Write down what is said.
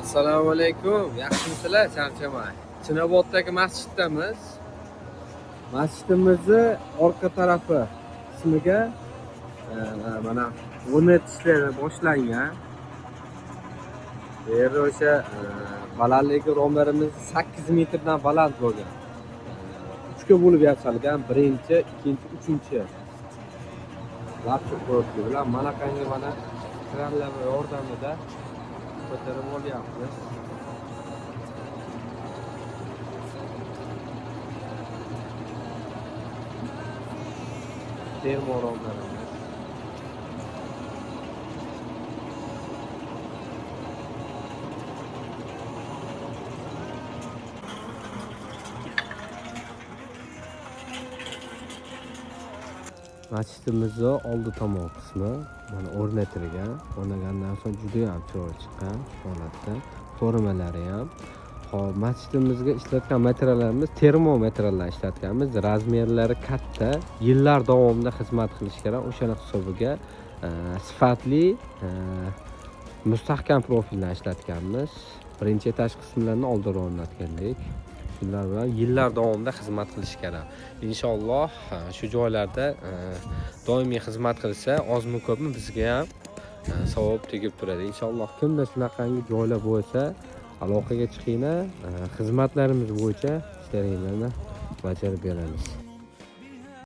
Assalomu alaykum. Yaxshimisizlar, charchamay. Chinoboddagi masjiddamiz. Masjidimizni orqa tarafi qismiga mana o'rnatish ishlari boshlangan. Bu yerda o'sha balandligi romlarimiz 8 metrdan baland bo'lgan. 3 ga bo'lib yasalgan, birinchi, ikkinchi, uchinchi lapchik profili bilan mana qanday mana kranlar yordamida ko'tarib olyapmiz. Termoromlarimiz. Masjidimizni oldi tomon qismi mana o'rnatilgan. O'rnagandan so'ng juda ham chiroyli chiqqan holatda. Formalari ham. Xo'p, masjidimizga ishlatgan materiallarimiz termometrlar ishlatganmiz. Razmerlari katta, yillar davomida xizmat qilish kerak. O'shani hisobiga sifatli, mustahkam profillar ishlatganmiz. Birinchi etaj qismlarini oldin o'rnatgandik. Shunlar bilan yillar davomida xizmat qilish kerak. Inshaalloh shu joylarda doimiy xizmat qilsa, ozmi ko'pmi bizga ham savob tegib turadi. Inshaalloh kimda shunaqangi joylar bo'lsa, aloqaga chiqinglar, xizmatlarimiz bo'yicha ishlaringlarni bajarib beramiz.